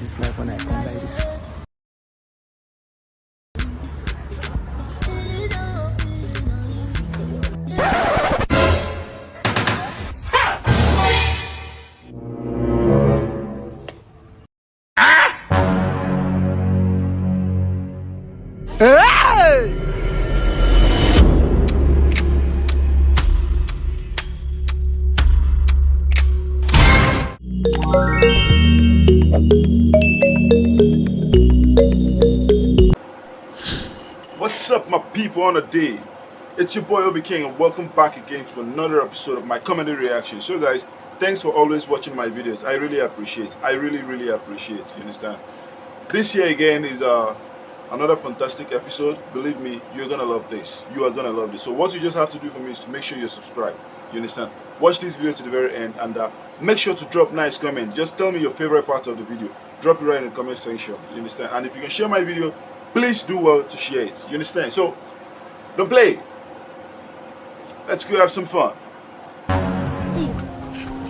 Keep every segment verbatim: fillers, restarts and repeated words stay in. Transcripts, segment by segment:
This life when I come like this. Hey! What's up, my people, on a day? It's your boy Obi King, and welcome back again to another episode of my comedy reaction. So, guys, thanks for always watching my videos. I really appreciate. I really, really appreciate. You understand? This year again is uh, another fantastic episode. Believe me, you're gonna love this. You are gonna love this. So what you just have to do for me is to make sure you're subscribed. You understand? Watch this video to the very end, and uh, make sure to drop nice comments. Just tell me your favorite part of the video. Drop it right in the comment section. You understand? And if you can share my video, please do well to share it. You understand? So, don't play. Let's go have some fun. See,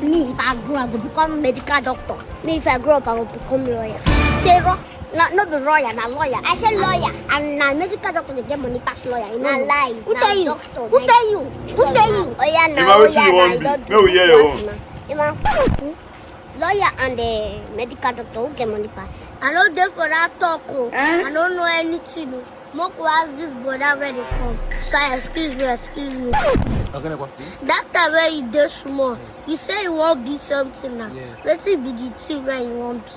me, if I grow, I go become medical doctor. Me, if I grow up, I go become lawyer. Say, ro-, no, no be lawyer, na lawyer. I say lawyer. And na medical doctor dey get money pass lawyer. You know? Na lie. Who tell you? Who tell you? Who tell you? Oh yeah, na lawyer. Make we hear your own. Lawyer and the medical doctor, who get money pass? I no dey for that talk o. Eh? I no know anything o. Make we ask this brother wey dey come. Sir, excuse me, excuse me. That time wey you dey small, you say you wan be something now. Yes. Wetin be the thing wey you wan be?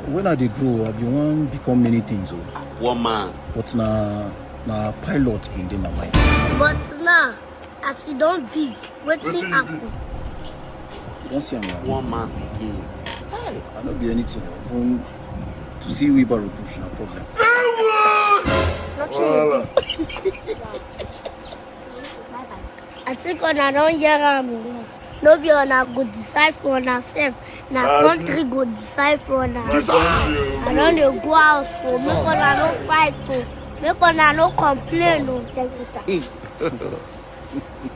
When I dey grow, I bin wan become many things o. One man. But na, na pilot bin dey my mind. But now, as you don big, wetin happen? You don see am now. One man pikin. Hey, I no be anything o. Even to see wheelbarrow push na problem. Nothing. Wahala. I think una don hear am o. Yes. No be una go decide for una sef. Na country go decide for una. I don dey go house o. Make una no fight o. Make una no complain o. Thank you, sir.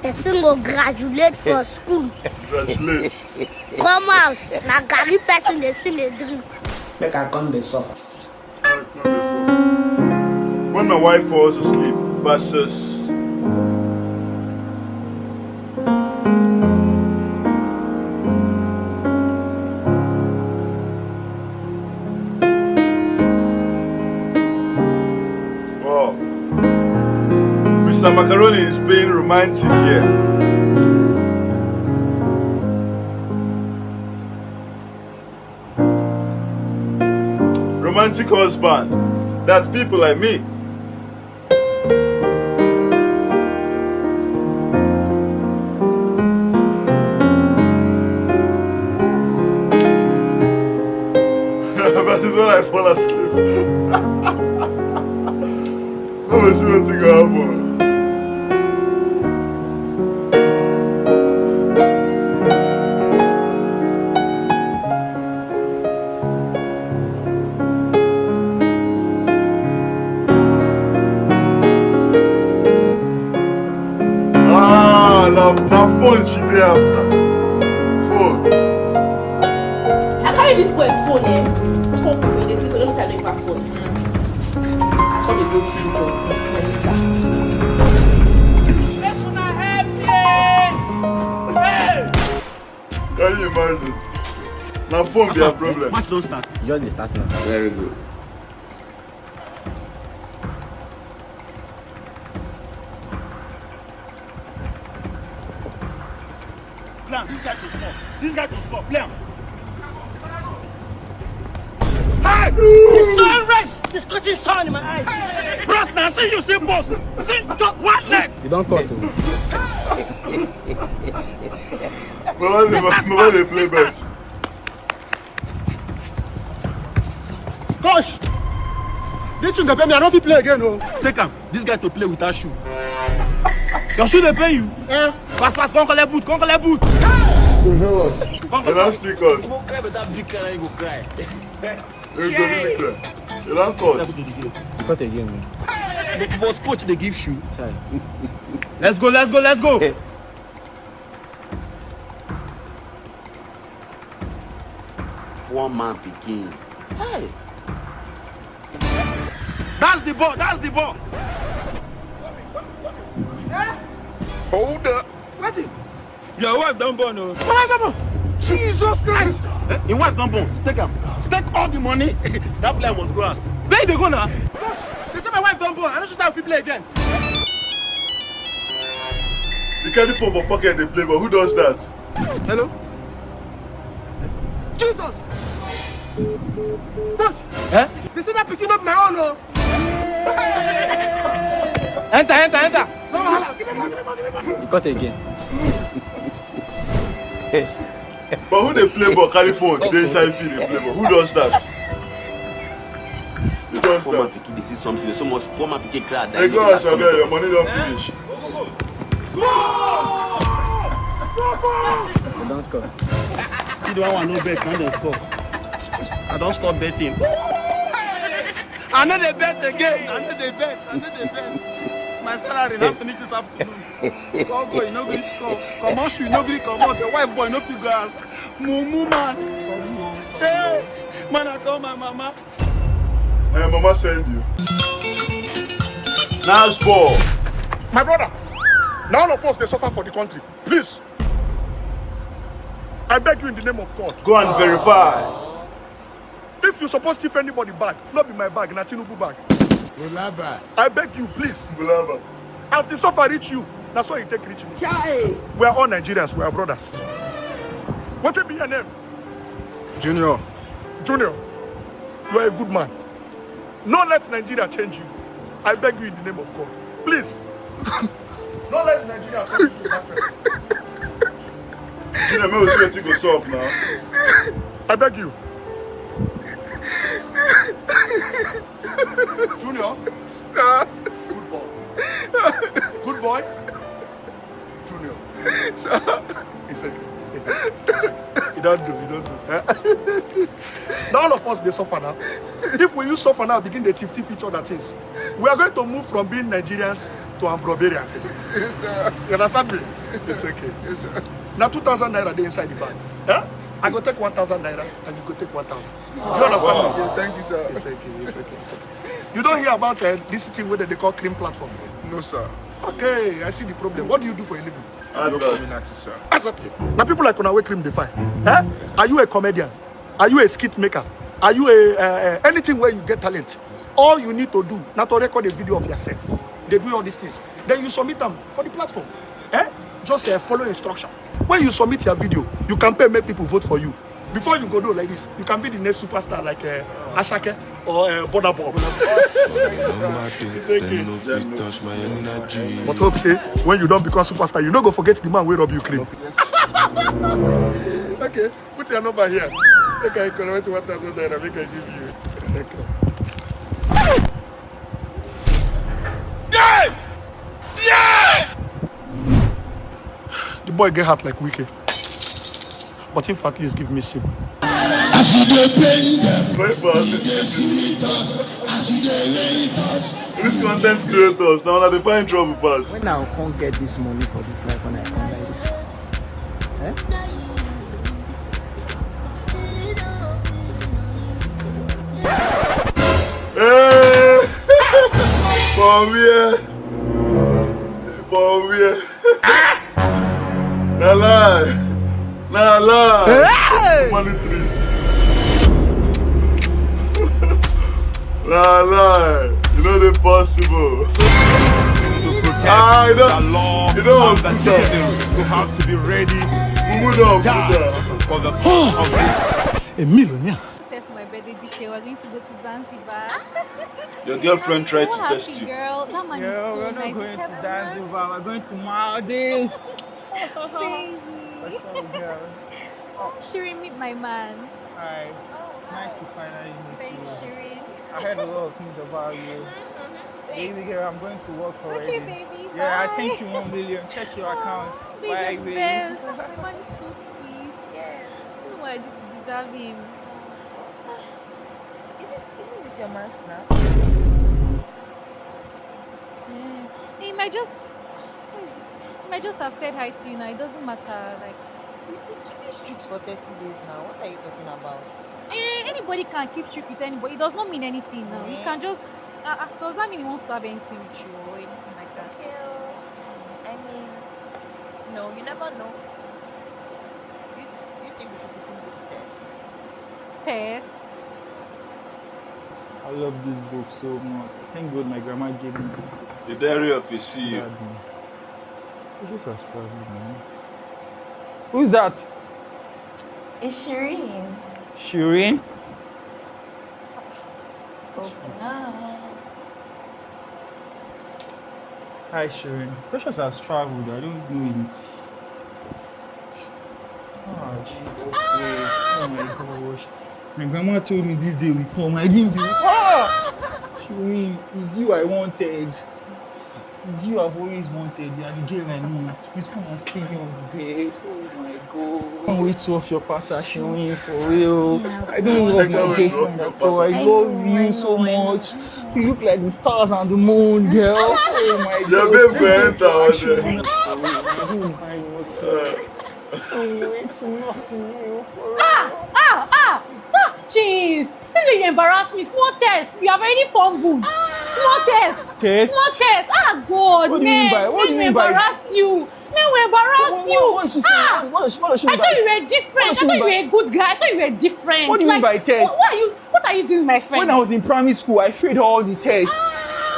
Person go graduate for school. Graduate. Come house, na garri person dey still dey drink. Make I come dey suffer. When my wife falls asleep versus Wow. Mister Macaroni is being romantic here. Romantic husband. That's people like me. That is when I fall asleep. Let me see what you got, boy. Ah, na, na phone she dey after. Phone. I carry this boy phone, eh? Come put for this, people don't say I password. I come dey go kill this boy, my sister. Make una help me! Hey! Can you imagine? Na phone be her problem. Match don start. Just dey start now. Very good. Play am. This guy to score. This guy to score. Play am. Hey! The sun rays is cutting sun in my eyes. Bros, now see you see post. See, just one leg. You don cut o. Mama dey, mama dey play bet. Coach! This thing dey pay me, I no fit play again o. Stake am. This guy to play without shoe. Your shoe dey pain you? Eh? Fast, fast, come collect boot, come collect boot. Come collect. Elastic cut. You go cry better big cry, you go cry. You go really cry. You don cut. Cut again, man. But coach dey give shoe. Chai. Let's go, let's go, let's go. Hey, Poor man pikin. Hey. That's the ball. That's the ball. Hold up. Wetin? Your wife don born o. My wife don born. Jesus Christ. Eh? Your wife don born. Stake am. Stake all the money. That player must go house. Where you dey go now? They say my wife don born. I no sure say I fit play again. You carry phone for pocket dey play, but who does that? Hello? Jesus! Coach! Eh? They say that pikin no be my own o. Enter, enter, enter. No wahala. Give me money, give me money, give me money. You cut again. But who dey play ball, carry phone, dey inside field dey play ball? Who does that? Who does that? Poor man pikin dey see something, so much poor man pikin cry. Hey, go house, abeg, your money don finish. Dem don score. See the one wey no bet, na dem score. I don stop betting. I no dey bet again. I no dey bet. I no dey bet. My salary na finish this afternoon. Call go, you no gree call. Comot shoe, you no gree comot. Your wife boy no fit go house. Mumu man. Hey, man, I call my mama. My mama send you. Nice ball. My brother, na all of us dey suffer for the country. Please, I beg you in the name of God. Go and verify. If you suppose thief anybody bag, no be my bag, na Tinubu bag. Bulaba. I beg you, please. Bulaba. As the suffer reach you, na so e take reach me. Chai! We are all Nigerians, we are brothers. Wetin be your name? Junior. Junior, you are a good man. No let Nigeria change you. I beg you in the name of God. Please. No let Nigeria turn you to bad person. Junior, make we see wetin go sup now. I beg you. Junior. Sir. Good boy. Good boy. Junior. Sir. It's okay. It's okay. You don't do, you don't do. Eh? Now all of us dey suffer now. If we use suffer now, begin dey thief thief each other things, we are going to move from being Nigerians to Ambrobarians. Yes, sir. You understand me? It's okay. Yes, sir. Now two thousand naira dey inside the bag. Eh? I go take one thousand naira and you go take one thousand. You understand me? Yeah, thank you, sir. It's okay, it's okay, it's okay. You don't hear about uh, this thing wey dem dey call cream platform? No, sir. Okay, I see the problem. What do you do for a living? I'm an upcoming artist, sir. That's okay. Now people like una wey cream dey fine. Eh? Are you a comedian? Are you a skit maker? Are you a uh, uh, anything where you get talent? All you need to do na to record a video of yourself. They do all these things. Then you submit them for the platform. Eh? Just uh, follow instruction. When you submit your video, you campaign make people vote for you. Before you go do like this, you can be the next superstar like uh, Asake or uh, Burna Boy. Number thing, It's okay. Dem no fit touch my energy. But hope say when you don become superstar, you no go forget the man wey rob you cream. Okay, put your number here. Make I collect one thousand naira, make I give you. Okay. The boy get heart like Wike. But if at least give me sim. As you dey pain them, Wait for as you dey sweet us, as you dey rate us. These content creators, now they find trouble pass. When I can't get this money for this life, when I come like this, eh? Hey! For where? For where? Na lie. Na lie. Hey! Money tree. Na lie. You know the possible. To protect I don't, the law you know, and the system, you have to be ready. Mumu don put down. For the cause of this. A millionaire. Sef, for my birthday this year, we're going to go to Zanzibar. Your girlfriend tried to test you. Girl, that man is so nice. Girl, we're not going to Zanzibar. We're going to Maldives. Baby. What's up, girl? Oh, Shirin, meet my man. Hi. Oh, hi. Nice to finally meet you. Thanks, Shirin. I heard a lot of things about you. Mm-hmm, mm-hmm. Same. Baby girl, I'm going to work already. Okay, baby. Yeah, I sent you one million. Check your account. Bye, baby. Bye, babe. My man is so sweet. Yes. I don't know what I did to deserve him. Isn't isn't this your man snap? Yeah. He might just, what is it? He might just have said hi to you now. It doesn't matter. Like, We've been keeping streaks for thirty days now. What are you talking about? Eh, anybody can keep streak with anybody. It does not mean anything now. You Eh? Can just. Uh, uh, does that mean he wants to have anything with you or anything like that? Okay. Oh. I mean, no, you never know. Do you, do you think we should put him to the test? Test. I love this book so much. I thank God my grandma gave me this book. The Diary of a C E O. Daddy. Precious has traveled, man. Who's that? It's Shireen. Shireen? Open up. Hi, Shireen. Precious has traveled. I don't know him. Ah, Jesus. Wait. Oh my gosh. My grandma told me this day will come. I didn't do it. Ah! Shireen, it's you I wanted. It's you I've always wanted. You are the girl I want. Please come and stay here on the bed. Oh my God. I can't wait to off your pattern, Shireen, for real. I don't love my girlfriend at all. I love you so much. You look like the stars and the moon, girl. Oh my God. Your babe go enter all Shireen, day. I don't mind nothing. I can't wait to nothing you for real. Ah, ah, ah, ah, jeez. See, you embarrass me. Small test. You have already fumbled. Small test. Test? Small test. Ah, God, What do you mean man. by- what do you Man, mean by- embarrass you. Man, will embarrass What, you. what, what is she saying? Ah, What, what does she mean I by thought you were different. What I does she thought mean you by- were a good guy. I thought you were different. What do you mean Like, by test? What, what are you? What are you doing, my friend? When I was in primary school, I failed all the tests.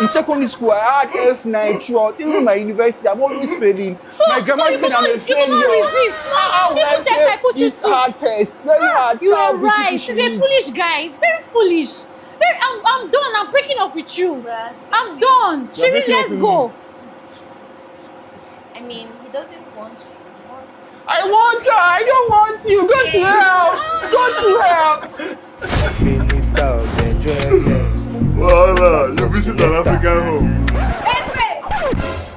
In secondary school, I had F nine throughout. Even my university, I'm always failing. So, My grandma so you said could I'm a not, you could not failure. resist. How will I Simple test I fail? Put you It's to. Hard test. Very hard. You How are will you right. teach He's a me? Foolish guy. He's very foolish. Very, I'm, I'm done. I'm breaking up with you. But I'm done. You're Shireen, breaking up let's with go. me. I mean, he doesn't want you. He wants I want her. I don't want you. Go to hell. Go to hell. Minister of enjoyment. Voila, you visit an African home. Anyway,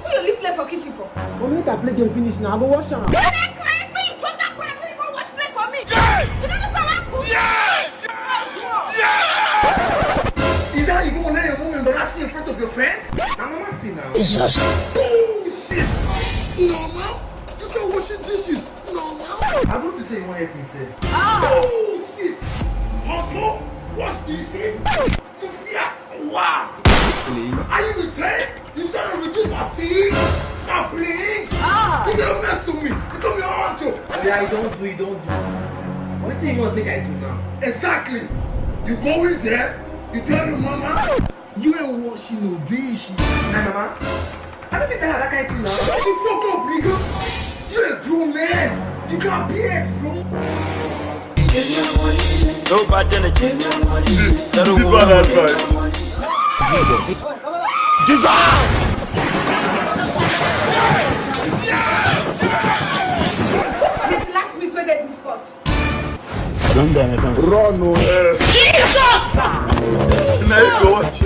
who you leave plate for kitchen for? Mommy, make I play game finish now. I go wash am. When I cry, when you drop that corner, when you go wash plate for me. You don't know how I cook? Is that how you go let your mom embarrass you in front of your friends? I'm a Martin now. Jesus. Bullshit. No, ma. You can't wash your dishes. No, ma. I want to say you want help yourself. Ah. Bullshit. Moto, wash dishes. To fear. Wow. Are you insane? You trying to reduce my speed? Now, please. Ah. You don't mess with me. You come here, auto. Yeah, you don't do, you don't do. What do you want to make I do now? Exactly. You go in there, you tell your mama. You ain't washing no dishes. My mama, I don't think I have that kind of thing now. Shut the fuck up, nigga. You're a grown man. You can't behave, bro. No bad energy. See, see bad advice. Jesus! This last meet where they this spot. Don't die, my friend. Run, no. Now you go watch.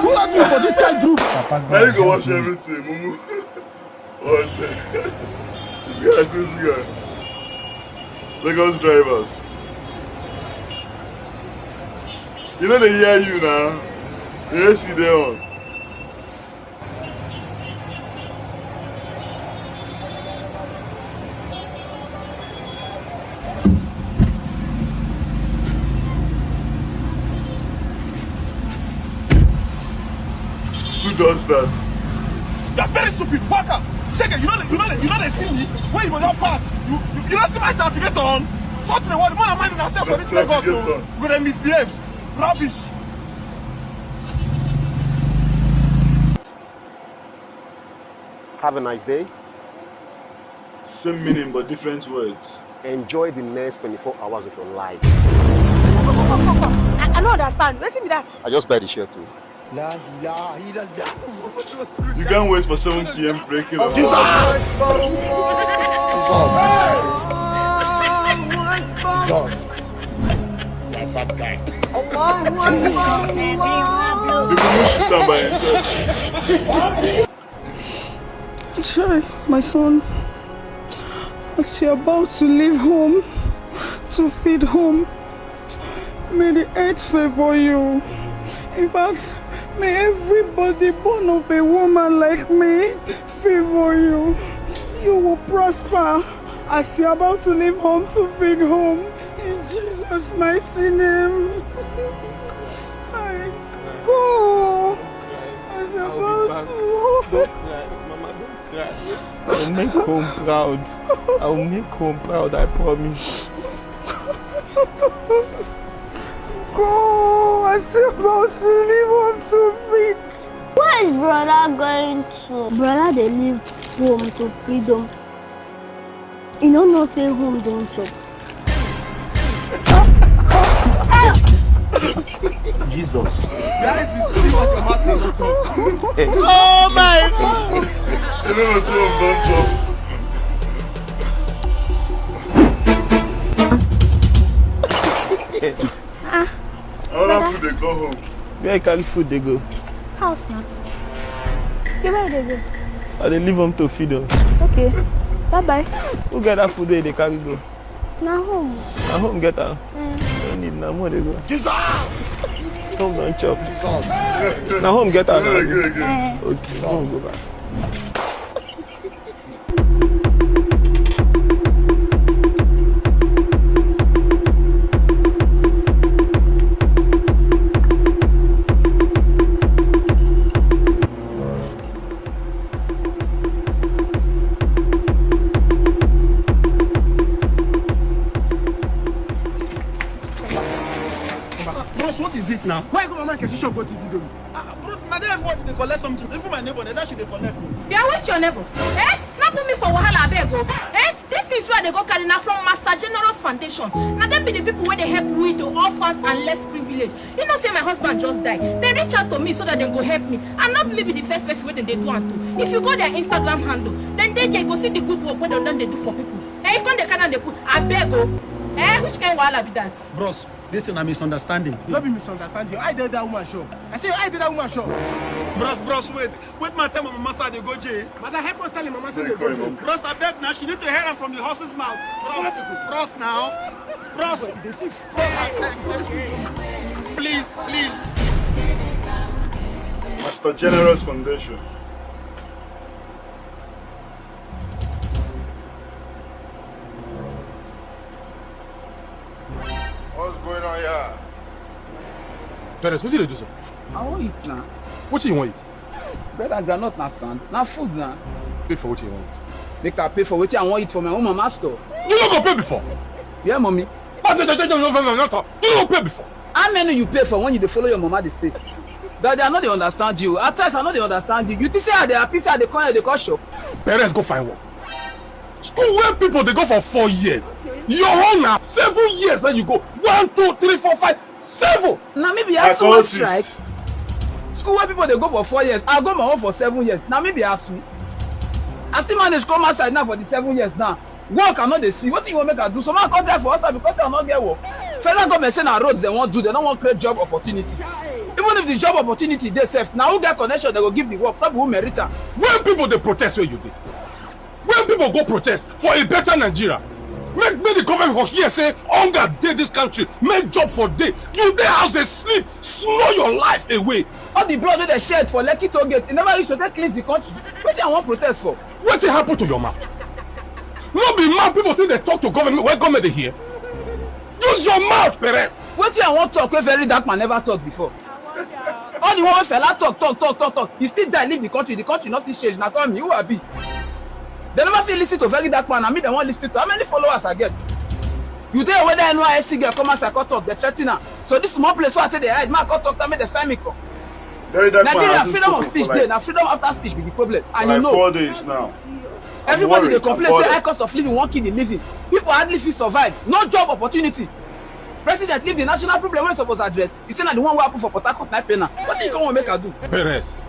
Who are you for this kind group? Now you go watch everything, mumu. What? Yeah, crazy guy. Lagos drivers. You know they hear you now. You don't see them on. Who does that? You're very stupid. Waka. Shege, you know, you know, you know they see me. Where you go not pass. You, you, you don't see my navigator on. Short in the world, more than mine myself for this Lagos. So, we gonna misbehave. Rubbish. Have a nice day. Same meaning but different words. Enjoy the next twenty-four hours of your life. I, I don't understand. Wetin be that? I just buy the share too. La ilaha illallah. You can't wait for seven p.m. breaking up. Jesus! Jesus! My bad guy. They will shoot them by himself. Chai, my son, as you're about to leave home to feed home, may the earth favor you. In fact, May everybody born of a woman like me favor you. You will prosper as you're about to leave home to feed home. In Jesus' mighty name. I go. As you're about to. Don't cry. Mama, don't cry. I will make home proud. I will make home proud, I promise. Go, I say about to leave home to feed. Where is brother going to? Brother dey leave home to feed home. You no know say home don chop. Jesus. Guys, we see what your mouth dey talk. Oh my God. You know say home don chop. Ah, another food dey go home. Where you carry food dey go? House na. You where you dey go? I dey leave home to feed home. Okay. Bye bye. Who get that food wey you dey carry go? Na home. Na home get am? Mm. No need, na more dey go. Jesus! Home don chop. Jesus! Na home get am na? Again, again. Eh. Okay, home go back. Bros, what is it now? Why you go my market? You shop go to video. Ah, bro, na there everybody dey collect something. Even my neighbor, na there she dey collect o. Yeah, which your neighbor? Eh? No put me for wahala, abeg o. Eh? These things wey I dey go carry na from Master General's Foundation. Na dem be the people wey dey help widow, orphans and less privileged. You know say my husband just die. They reach out to me so that dem go help me. And not me be the first person wey dem dey do am to. If you go their Instagram handle, then they dey go see the good work wey dem don dey do for people. Eh, you come dey carry am dey put, abeg o. Eh, which kind wahala be that? Bros, this thing na misunderstanding. No be misunderstanding. I dey that woman shop. I say I dey that woman shop. Bros, bros, wait. Wait, my time, mama say I dey go jail. Madam, help us tell him, mama say dey go jail. Bros, abeg na, she need to hear am from the horse's mouth. Bros, bros now. Bros. Dey thief. Bros, abeg. Please, please. Master General's Foundation. What's going on here? Perez, wetin you dey do so? I wan eat na. Wetin you wan eat? Bread and groundnut na sand. Na food na. Pay for wetin you wan eat. Make I pay for wetin I wan eat for my own mama store. You no go pay before? Yeah, mommy. You no go pay before? How many you pay for when you dey follow your mama dey stay? Daddy, I no dey understand you. At times, I no dey understand you. You think say I dey happy say I dey come here dey come shop? Perez, go find work. School where people dey go for four years. Your own na seven years, then you go. One, two, three, four, five, seven. Na me be ASUU strike. School where people dey go for four years, I go my own for seven years. Na me be ASUU. I still manage come outside now for the seven years now. Work I no dey see. Wetin you wan make I do? So make I come die for outside because I no get work. Federal government say na roads dem wan do, dem no wan create job opportunity. Even if the job opportunity dey sef, na who get connection dem go give the work, no be who merit am. When people dey protest where you dey, when people go protest for a better Nigeria, make make the government for here say hunger dey this country, make job for dey. You dey house dey sleep, small your life away. All the blood wey dem shed for Lekki toll gate, e never reach to take cleanse the country. Wetin I wan protest for? Wetin happen to your mouth? No be mouth people think dey talk to government when government dey hear. Use your mouth, Perez. Wetin I wan talk wey very dark man never talk before? All the one wey Fela talk, talk, talk, talk, talk, he still die, leave the country. The country no still change. Na come me, who I be? Dem never fit listen to very dark man. Na me dem wan listen to. How many followers I get? You dey whether N Y S C girl come outside come talk, dey threaten am. So this small place wey I take dey hide, make I come talk, tell me dey find me come. Very dark man Nigeria, hasn't freedom of spoken speech for dey. Like, na freedom after speech be the problem. And for you like know, four days now. Everybody dey complain say high cost of living wan kill the living. People hardly fit survive. No job opportunity. President leave the national problem wey suppose address. He say na the one wey happen for Port Harcourt na pain am. Wetin you come wan make I do? Perez,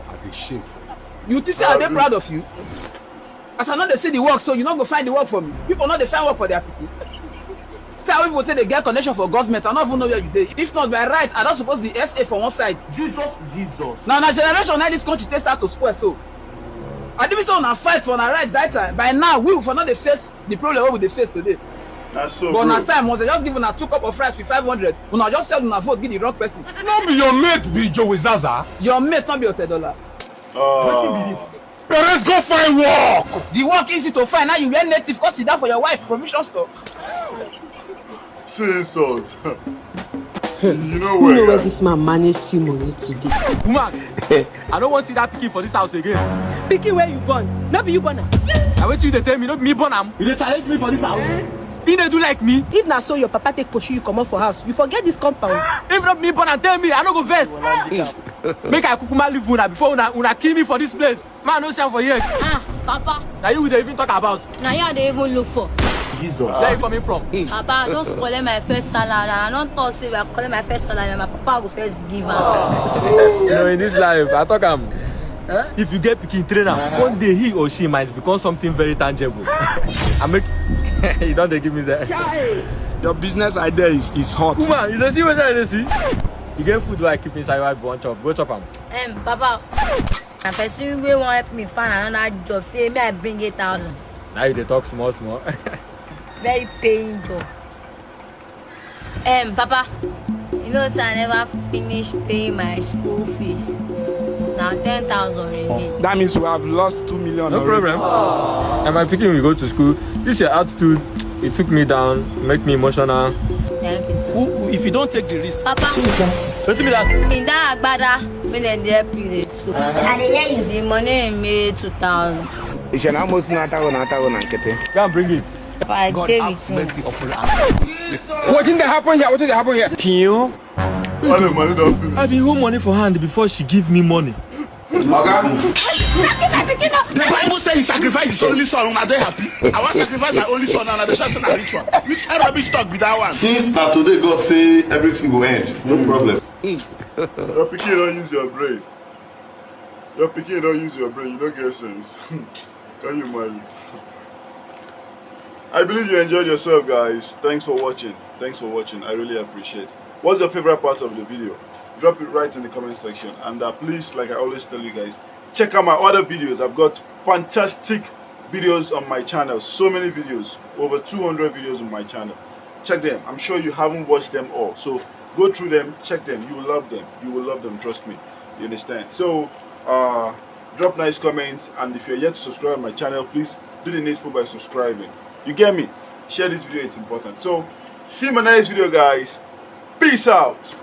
I dey shame for you. You think say I dey proud of you? As I no dey see the work, so you no go find the work for me. People no dey find work for their people. Tell people say they get connection for government. I no even know where you dey. If not by right, I don suppose be S A for one side. Jesus, Jesus. Now, na generation na this country take start to spoil so. I dey be say una fight for una right that time. By now, we for no dey face the problem wey we dey face today. Na so, But bro. Na time, once dem just give una two cup of rice with five hundred, una just sell una vote give the wrong person. No be your mate be Joey Zaza. Your mate no be Otedola. Oh. Perez, go find work. The work easy to find, now you wear native, come sit down for your wife provision store. See insult. You know Who know where where. this man manage see money today? Woman, I don't want to see that pikin for this house again. Pikin where you born? No be you born am. Na wetin you dey tell me? No be me born am. You dey challenge me for this house? You dey do like me? If na so your papa take pursue you comot for house, you forget this compound. If not me born am, tell me, I no go vex. Make I kukuma leave una before una una kill me for this place. Man, no see am for here. Ah, Papa, Na you we dey even talk about. na you I dey even look for. Jesus. Where you coming from? Papa, I just collect my first salary and I don talk say if I collect my first salary, na my papa go first give am. You know, in this life, I talk am. If you get pikin, train am. One day he or she might become something very tangible. I make you don't dey give me that. Your business idea is, is hot. Woman, you don't see what I dey see. You get food wey I keep inside your body, chop. Go chop am. Em, Papa, na person wey wan help me find another job say make I bring eight thousand. Now you dey talk small small. Very paying job. Em, Papa, you know say I never finish paying my school fees. Na ten thousand remain. That means we have lost two million No already. problem. And my pikin will go to school. This your attitude, it took me down, make me emotional. Thank you, sir. Who, who- if you don't take the risk, Papa, Wetin be that? in that agbada, make dem dey help you dey so. I dey hear you. The money remain two thousand. Iṣẹ́ náà mo sì náà táwọn náà táwọn náà kẹtẹ. Go and bring it. Papa, I dey with you. Wetin dey happen here? Wetin dey happen here? All the money don finish. I be hold money for hand before she give me money. Oga. The Bible says he sacrificed his only son. Una dey happy? I wan sacrifice my only son and I dey shout say na ritual. Which kind rubbish talk be that one? Since na today God say everything go end, no problem. Your pikin don use your brain. Your pikin don use your brain. You no get sense. Can you imagine? I believe you enjoyed yourself, guys. Thanks for watching. Thanks for watching. I really appreciate. What's your favorite part of the video? Drop it right in the comment section. And uh, please, like I always tell you guys, check out my other videos. I've got fantastic videos on my channel. So many videos, over two hundred videos on my channel. Check them. I'm sure you haven't watched them all. So go through them, check them. You will love them. You will love them. Trust me. You understand? So uh, drop nice comments, and if you're yet to subscribe to my channel, please do the needful by subscribing. You get me? Share this video, it's important. So see you in my next video, guys. Peace out.